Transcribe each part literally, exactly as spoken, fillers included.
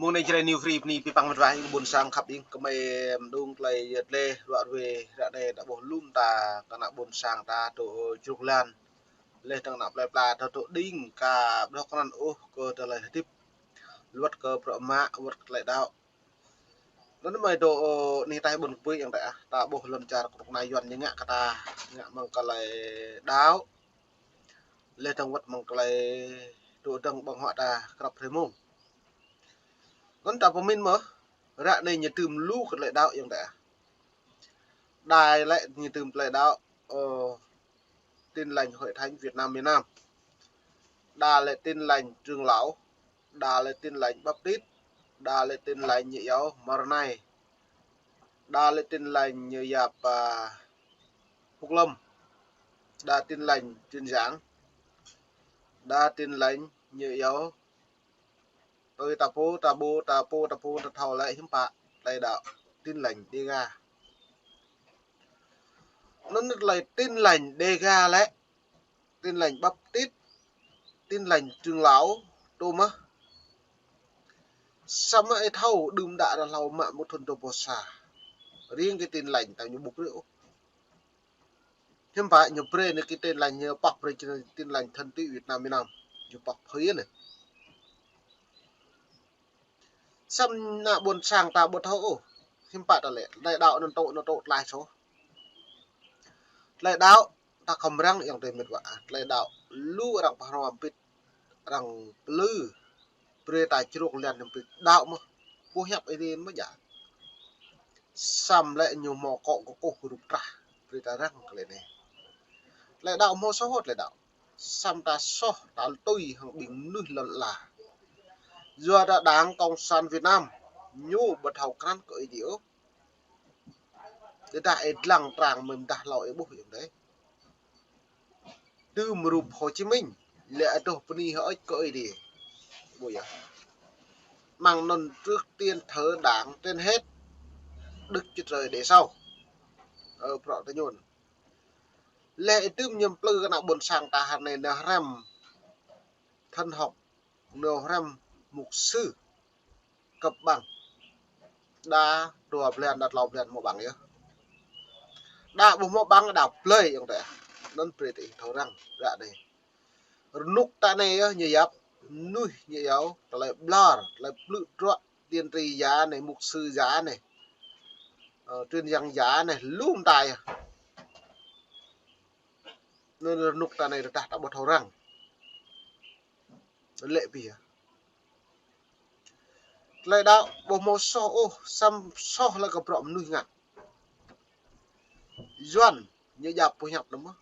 Mơ̆ng anai Jrai New Free bơni abih bang met wa ƀing ƀôn sang khăp ƀing gơmơi mơdơ̆ng tơlơi yơh lĕ luă ruai ră anai ta ƀuh lŏm ta kơ ană ƀôn sang ta tŏ čruk lan. Lĕ tơ̆ng ană plơi pla ta tŏ đing ka ƀlŏk kơnăn ôh kơ tơlơi hơdip. Wơ̆t kơ prăk mă, wơ̆t kơ tơlơi đaŏ. Anŭn mơ̆ dŏ, ơ, anih ataih ƀôn kơpui yang tơ ah, ta ƀuh lŏn čar kơnuk kơna Yuan ñu ngă kơ ta, ngă mơ̆ng tơlơi đaŏ. Lĕ tơ̆ng wơ̆t mơ̆ng tơlơi tŏ dơ̆ng ƀơ̆ng huă ta krăp hrơi mông. Anŭn ta pơmĭn mơ̆, ră anai ñu tŭm lu kơ tơlơi đaŏ yang tơ ah. Đa lĕ ñu tŭm tơlơi đaŏ, ơ, Tin Lành Hội Thánh Việt Nam miền Nam. Đa lĕ Tin Lành Trưởng Lão, đa lĕ Tin Lành Baptist, đa lĕ Tin Lành ñu yua Mrônai, đa lĕ Tin Lành ñu yap, à, Phúc Lâm, đa Tin Lành Truyền Giảng, đa Tin Lành ñu yua Tui ta pô, ta ƀuh, ta pô, ta pô, ta thâo lĕ hiư̆m pă tơlơi đaŏ Tin Lành Đêga. Anŭn tơlơi Tin Lành Đêga lĕ, Tin Lành Baptist, Tin Lành Trưởng Lão, tŏ mơ̆. Samơ̆ ih thâo đưm đă ră hlâo mă mơ̆ng thŭn dua ƀôh sa. Riêng kơ Tin Lành ta ñu ƀu brơi ôh. Hiư̆m pă ñu brơi anai kơ Tin Lành ñu pŏk brơi Tin Lành Thuần Túy Việt Nam miền Nam. Ñu pŏk phơi anai. Samơ̆ ană ƀôn sang ta ƀu thâo ôh. Hiư̆m pă ta lĕ, tơlơi đaŏ anŭn tŏ, anŭn tŏ tlaih soh. Tơlơi đaŏ ta khŏm răng yang tơ met wa. Tơlơi đaŏ lu arăng pơhrăm pĭt, arăng plư. Brơi ta čruk lan hơdip đaŏ mơ̆. Ƀu hiăp ih rin mơ̆ djă. Samơ̆ lĕ ñu hmâo akŏ kơkuh rup trah. Brơi ta răng tơlơi anai. Tơlơi đaŏ hmâo soh hŏ tơlơi đaŏ. Samơ̆ ta soh ta tui hăng ƀing mơnuih lŏn ala. Yua ta Đảng Cộng sản Việt Nam ñu ƀu thâo krăn kơ ih dih ôh. Tơdah ih lăng trang mơ̆ng dah hlâo ih ƀuh yang tơ. Tŭm rup Hồ Chí Minh, lĕ adoh bơni hơơč kơ ih dih. Ƀu yơh. Mơ̆ng anŭn trước tiên thờ Đảng trên hết, Đức Chúa Trời để sau. Ơ, prŏ ta ñun. Lĕ ih tŭm ñu plư kơ ană ƀôn sang ta hrơi anai nao hrăm thần học, nao hrăm mục sư cấp bằng. Đa dua blan, đa tlâo blan hmâo bằng yơh. Đa ƀu hmâo bằng, đa blơi yang tơ. Anŭn brơi ta ih thâo răng, ră anai. Rơnŭk ta anai yơh, ñu yap, mơnuih ñu yua, tơlơi ƀlŏr, tơlơi plư truă, tiên tri giả anai, mục sư giả anai. Ơ, truyền giảng giả anai, lŏm ta yơh. Anŭn rơnŭk ta anai rơđah ta ƀu thâo răng. Lĕ ƀiă. Tơlơi đaŏ ƀu hmâo soh ôh, samơ̆ soh lĕ kơ prŏ mơnuih ngă. Yuan ñu djăp pơhiăp anŭn mơ̆.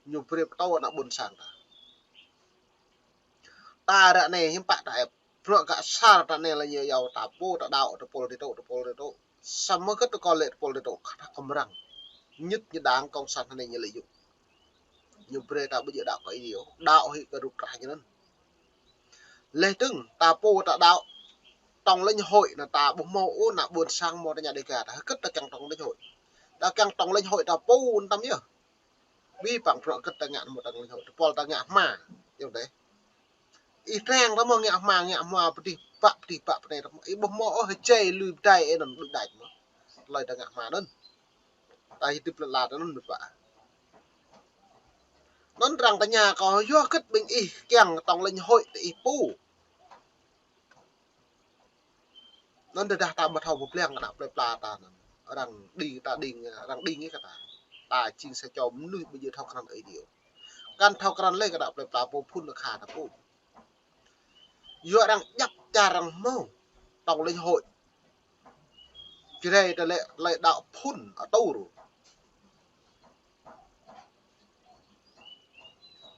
Ñu brơi pơtô ană ƀôn sang ta. Ta ră anai hiư̆m pă ta ĕp. Prŏ gah asar ta anai lĕ ñu yua ta pô ta đaŏ, ta pôl tơtŭ, ta pôl tơtŭ. Samơ̆ kơ tơkŏl lĕ ta pôl tơtŭ, khăt khŏm răng. Ñit ñu Đảng Cộng sản anai ñu lĕ yŭ. Ñu brơi ta ƀu djơ̆ đaŏ kơ ih dih ôh. Đaŏ hĭ kơ rup trah ñu anŭn. Lĕ tơ̆ng, ta pô ta đaŏ. Tổng lãnh hội anŭn ta ƀu hmâo ôh, ană ƀôn sang hmâo ta ngă Đêga, ta hơget ta kiăng tổng lãnh hội. Ta kiăng tổng lãnh hội ta pô anŭn tăm yơh. Abih bang prŏ hơget ta ngă hmâo tổng lãnh hội, ta pôl ta ngă hma. Yang tơ. Ih trang ta hmâo ngă hma, ngă hma pơdih bă, pơdih bă pơ anai ta hmâo. Ih ƀu hmâo ôh hơjai lui pơdai ih anŭn đuaĭ đač mơ̆. Tơlơi ta ngă hma anŭn. Ta hơdip lŏn ala ta anŭn met wa. Anŭn arăng tơña kâo yua hơget ƀing ih kiăng tổng lãnh hội tơ ih pô. Anŭn tơdah ta ƀu thâo pơblang kơ ană plơi pla ta anŭn. Arăng đing ta đing, arăng đing kơ ta. Ta jing sa čô mơnuih ƀu djơ̆ thâo krăn ih dih ôh. Kăn thâo krăn lĕ kơ ană plơi pla pô phŭn kơ ta pô. Yua arăng djăp čar arăng hmâo tổng lãnh hội. Jrai ta lĕ tơlơi đaŏ phŭn atur.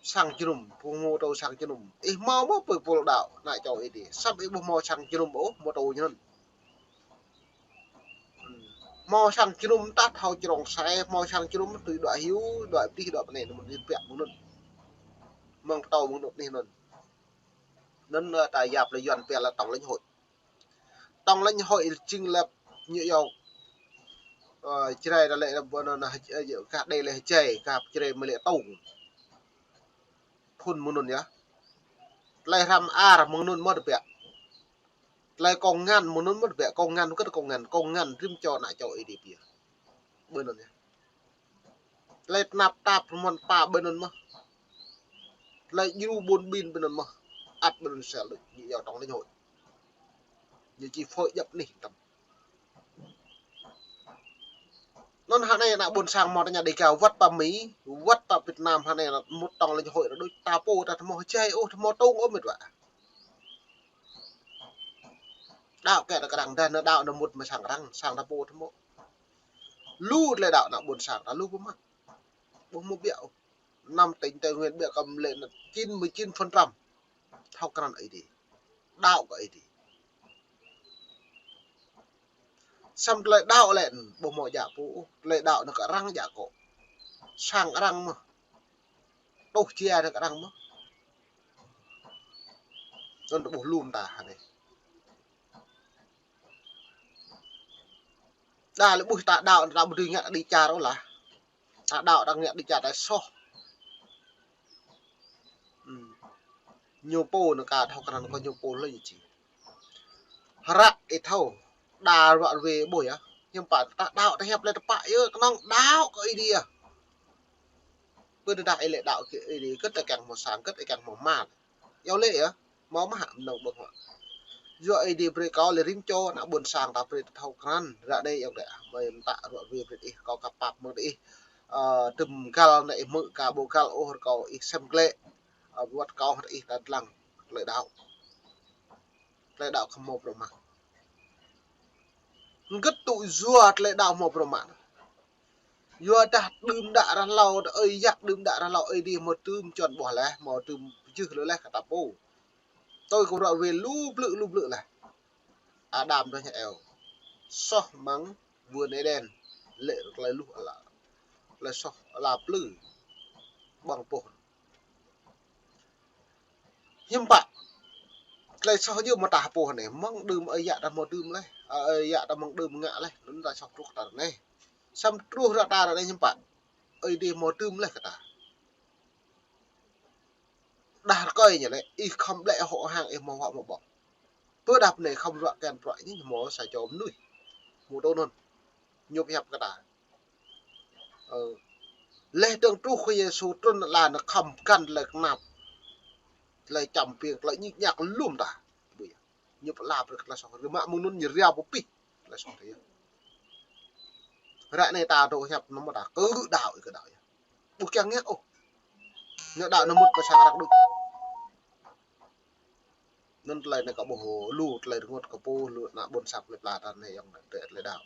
Sang jơnum, pơhmô tơ sang jơnum. Ih hmâo mơ̆ pơpul đaŏ ană čô ih dih. Samơ̆ ih ƀu hmâo sang jơnum ôh, hmâo tơ ñu anŭn. Hmâo sang jơnum ta thâo črông sai, hmâo sang jơnum tui đuaĭ hyu, đuaĭ pơdih, đuaĭ pơ anai, anŭn mơ̆n ih pĕk mơ̆ng anŭn. Mơ̆ng pơtô mơ̆ng anŭn anih anŭn. Anŭn, ơ, ta yap lĕ Yuan pia lĕ tổng lãnh hội. Tổng lãnh hội jing lĕ ñu yua, ơ, Jrai ta lĕ, ơ, anŭn, ơ, gah Đê lĕ Jrai, gah Jrai mơ̆ lĕ tông. Phŭn mơ̆ng anŭn yơh. Tơlơi hrăm ar mơ̆ng anŭn mơ̆ tơbiă. Tơlơi kông ngăn mơ̆ng anŭn mơ̆t ƀĕ, kông ngăn kơ kông ngăn, kông ngăn rĭm čô ană čô Ơi Adai biă. Ƀơi anŭn yơh. Tơlơi tơnap tap rơmon pa ƀơi anŭn mơ̆n. Tơlơi djru ƀun ƀin ƀơi anŭn mơ̆n. Ăt ƀơi anŭn sel đôč, ñu yua tŏng lĕ ñu. Ñu či phơi djăp anih tăm. Anŭn hơnai ană ƀôn sang mơ̆ ta ña Đêga wơ̆t pơ Mi, wơ̆t pơ Việt Nam hơnai anŭn mŭt tŏng lĕ ñu hơi ră đôč ta pô ta tơhmô jai ôh tơhmô tông ôh met wa. Đaŏ kơ ta kơ arăng dah anŭn đaŏ anŭn mŭt mơ̆ng sang arăng, sang ta pô tơhmô. Lu tơlơi đaŏ ană ƀôn sang ta lu pơmă. Ƀu hmâo ƀiă ôh. Năm tỉnh Tây Nguyên ƀiă kơ lĕ anŭn chín mươi chín phần trăm. Thâo krăn Ơi Adai. Đaŏ kơ Ơi Adai. Samơ̆ tơlơi đaŏ lĕ ƀu hmâo djă pô ôh. Tơlơi đaŏ anŭn kơ arăng djă kơ sang arăng mơ̆n. Tuh jia anŭn kơ arăng mơ̆n. Anŭn ta ƀuh lŏm ta hơnai. Đa lĕ ƀuh ta đaŏ ta ƀu dưi ngă đĭ čar ôh lah. Ta đaŏ ta ngă đĭ čar ta soh. Ư. Ñu pô anŭn ka thâo krăn kơ ñu pô lĕ ñu či. Hră ih thâo. Đa ruă ruê ƀuh yơh. Hiư̆m pă ta đaŏ ta hiăp lĕ tơpă yơh, kơnơ̆ng đaŏ kơ Ơi Adai yơh. Pơ tơdah ih lĕ đaŏ kơ Ơi Adai, kơ̆t ih kiăng hmâo sang, kơ̆t ih kiăng hmâo mal. Yua lĕ yơh, hmâo mơ̆ hă mơnơ̆ng ƀơ̆ng hă. Yua Ơi Adai brơi kâo lĕ rĭm čô ană ƀôn sang ta brơi ta thâo krăn, ră anai yơh đĕ, mơi mơtă ruă ruê brơi ih, kâo kơ pap mơ̆ng ih, ơ, tơm găl anai ih hmư̆ ka ƀu găl ôh rơkâo ih sem glĕ, ơ, wơ̆t kâo hơt ih ta dlăng, tơlơi đaŏ. Tơlơi đaŏ khŏm hmâo bruă mă. Hơget tŭ yua tơlơi đaŏ hmâo bruă mă. Yua dah đưm đă ră hlâo, ơi yă đưm đă ră hlâo, Ơi Adai hmâo tơm čuăn ƀuah laih, hmâo tơm pơjưh lu laih kơ ta pô. Tui kơ ruă ruê lu blư̆, lu blư̆ laih. Adam truh hăng Êwa. Soh amăng vườn Êđen, lĕ tơlơi luh ala. Tơlơi soh ala plư. Ƀơ̆ng pô. Hiư̆m pă. Tơlơi soh yơh mơ̆ ta pô anai, mơ̆ng đưm ơi yă ta hmâo tơm laih, ơ, ơi yă ta mơ̆ng đưm ngă laih, anŭn ta soh truh ta anai. Samơ̆ truh ră ta ră anai hiư̆m pă. Ơi Adai hmâo tơm laih kơ ta. Đah rơkơi ñu lĕ, ih khŏm ƀlĕ hŏ hăng ih hmâo huă hmâo ƀơ̆ng. Pơ đah pơ anai khŏm ruă kiăng ruă ñu hmâo sa čô mơnuih. Hmâo tui anŭn. Ñu pơhiăp kơ ta. Ơ. Laih dơ̆ng truh kơ Yêsu trŭn ala anŭn khŏm găn tơlơi kơnap. Tơlơi čăm piêng, tơlơi ñik ñak lŏm ta. Ƀu yơh. Ñu pơala brơi kơ tơlơi soh. Rơmă mơ̆ng anŭn ñu rơyâo pơpih tơlơi soh ta yơh. Ră anai ta dŏ hiăp anŭn mơ̆ ta kơ đaŏ ih kơ đaŏ yơh. Ƀu kiăng ngă ôh. Ñu đaŏ anŭn mŭt pơ sang arăng đôč. Anŭn tơlơi anai kâo ƀuh lu tơlơi rơngot kơ pô lu ană ƀôn sang plơi pla ta anai yơh tơlơi đaŏ.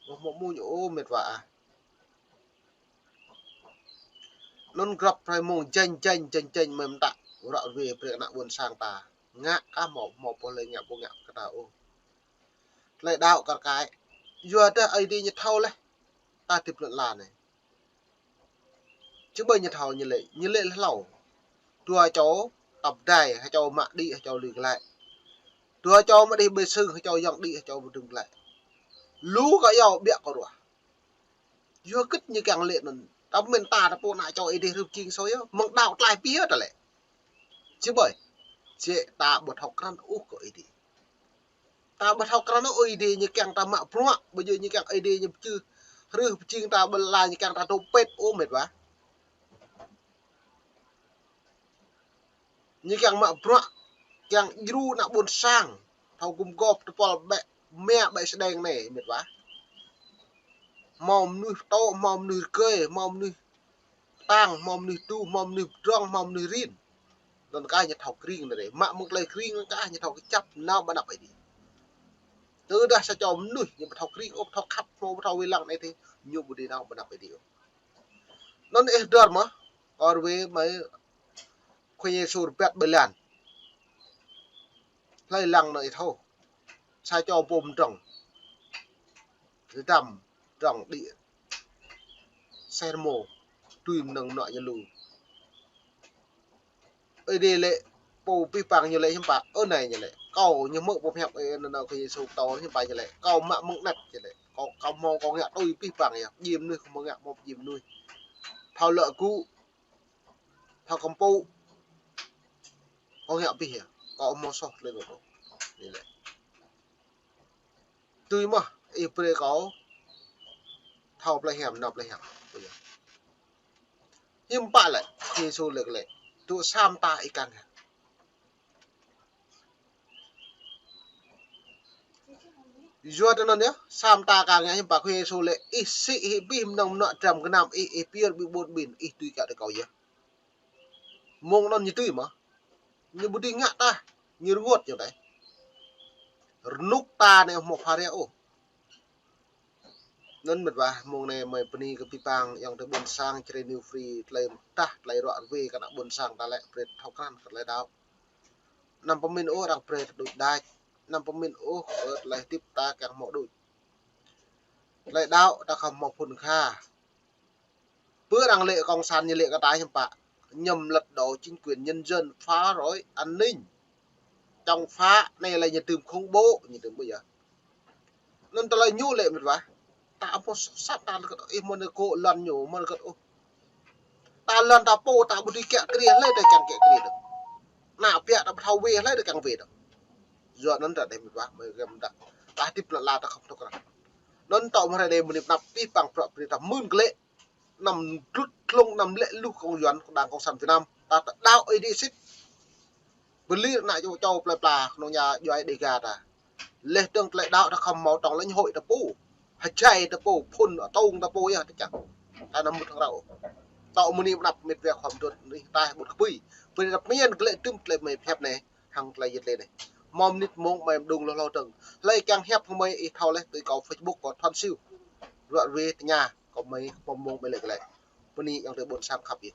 Ƀuh mơ̆ mơ̆ng ñu ôh met wa ah. Anŭn grăp hrơi mông janh janh janh janh mơi mơtă. Ruă ruê brơi ană ƀôn sang ta. Ngă kah hmâo, hmâo pô lĕ ngă ƀu ngă kơ ta ôh. Tơlơi đaŏ kar kaĭ. Yua dah Ơi Adai ñu thâo laih. Ta hơdip lŏn ala anai. Či ƀơi ñu thâo ñu lĕ, ñu lĕ hlâo. Dua čô, tơp dai, hơčâo mă đĭ, hơčâo lui glaĭ. Dua čô mă đĭ ƀơi sưng, hơčâo yŏng đĭ, hơčâo ƀơi dŭm glaĭ. Lu kơ yâo ƀiă kơ ruah. Yua hơget ñu kiăng lĕ anŭn. Ta mơ̆n ta ta pô ană čô Ơi Adai rơp jing sô yơh. Mơ̆ng đaŏ tlaih pioh ta lĕ. Či ƀơi. Jĕ ta ƀu thâo krăn ôh kơ Ơi Adai. Ta ƀu thâo krăn ôh Ơi Adai ñu kiăng ta mă bruă, ƀu djơ̆ ñu kiăng Ơi Adai ñu pơjưh. Hrih pơjing ta ƀu la ñu kiăng ta dŏ pĕt ôh met wa. Ñu kiăng mă bruă, kiăng djru ană ƀôn sang, thâo gum gôp tơpul ƀĕ, mă ƀĕ sơđeng anai met wa. Hmâo mơnuih pơtô, hmâo mơnuih rơgơi, hmâo mơnuih pơtang, hmâo mơnuih tu, hmâo mơnuih pơdrŏng, hmâo mơnuih rin. Anŭn kah ñu thâo kring anai. Mă mơ̆ng tơlơi kring anŭn kah ñu thâo kơjăp nao ƀơi anăp Ơi Adai. Tơdah sa čô mơnuih ñu ƀu thâo kring ôh, ƀu thâo khăp, ƀu thâo wai lăng anai tih, ñu ƀu dưi nao ƀơi anăp Ơi Adai ôh. Anŭn ih hơdơr mơ̆, kơ ruê mơi Khua Yêsu rơbat ƀơi lan. Hlơi lăng anŭn ih thâo. Sa čô pô mơdrŏng. Rơdăm, drŏng đĭ. Sơr mô, tui mơnơ̆ng mơnuă ñu lu. Ơi Adai lĕ, pô pih păng ñu lĕ hiư̆m pă, ơ anai ñu lĕ. Kâo ñu hmư̆ pô pơhiăp ơi anŭn Khua Yêsu pơtô hiư̆m pă ñu lĕ. Kâo mă mơ̆ng anet ñu lĕ. Kâo, kâo hmâo kâo ngă tui pih păng yơh. Pơjing mơnuih kâo hmâo ngă hmâo pơjing mơnuih. Thâo lŏ gŭ. Thâo kơmpŭ. Kâo ngă abih yơh. Kâo hmâo soh tơlơi anŭn. Anai lĕ. Tui mơ̆, ih brơi kâo thâo plei hiam, nao plei hiam. Hiư̆m pă lĕ, Khua Yêsu lĕ lĕ. Tŭ sa mta ih kang. Yua tơ anŭn yơh, sa mta kang hiư̆m pă Khua Yêsu lĕ, ih sĭ ih abih mơnơ̆ng mơnuă dram gơnam ih, ih pơyơr ƀing ƀôn ƀin, ih tui kơ tơ kâo yơh. Mơ̆ng anŭn ñu tui mơ̆. Ñu ƀu dưi ngă tah, ñu rơngot ñu tah. Rơnŭk ta anai hmâo pha rai ôh. Anŭn mĕt wa, mơ̆ng anai mơi bơni kơ abih bang ayŏng adơi ƀôn sang Jrai New Free, tơlơi mơtah, tơlơi ruă ruê kơ ană ƀôn sang ta lĕ brơi thâo krăn kơ tơlơi đaŏ. Anăm pơmĭn ôh arăng brơi ta đôč đač. Anăm pơmĭn ôh, ơ, tơlơi hơdip ta kiăng hmâo đôč. Tơlơi đaŏ ta khŏm hmâo phŭn kha. Pơ arăng lĕ cộng sản ñu lĕ kơ ta hiư̆m pă. Nhằm lật đổ chính quyền nhân dân, phá rối an ninh. Chống phá, anai lĕ ñu dưm khủng bố, ñu dưm ƀu yơh. Anŭn tơlơi ñu lĕ mĕt wa. Ta ƀu sat ta lĕ kơ ih mơ̆n kơ lŏn ñu, mơ̆n kơ ôh. Ta lŏn ta pô, ta ƀu dưi kiăng kriê, hlơi ta kiăng kiăng kriê dơ̆ng. Ană ƀiă ta ƀu thâo wai, hlơi ta kiăng wai dơ̆ng. Yua anŭn ta đei mĕt wa, mơi găm đă. Ta hơdip lă la ta khŏm thâo krăn. Anŭn tŏ mơ̆ hrơi anai mơ̆ng anăp abih bang prăk pri ta mưn glĕ. Anăm dlŭt tlung anăm lĕ luh kông Yuan kông đảng cộng sản Việt Nam. Ta tơdăo ih đĭ sĭt. Bơli ană čô čô plei pla kơnung ña djuai Đêga ta. Leh dơ̆ng tơlơi đaŏ ta khŏm hmâo tŏng lĕ ñu hơi ta pô. Hơjai ta pô, phŭn atông ta pô yơh ta čang. Ta anăm mŭt hăng rao. Tŏ mơni mơnăp mĕt wa khŏm dŏ nih ta ƀut kơpui. Bơni ta pơmĭn glĕ dŭm tơlơi mơi pơhiăp anai. Hăng tơlơi yet lĕ anai. Hmâo mơnit mông mơi mơđung hloh hloh dơ̆ng. Hlơi kiăng hiăp hăng mơi ih thâo leh tui kâo Facebook kâo Thuan Siu. Ruă ruê tơña kâo mơi hmâo mông mơi lĕ glĕ. Bơni ayŏng adơi ƀôn sang khăp yơh.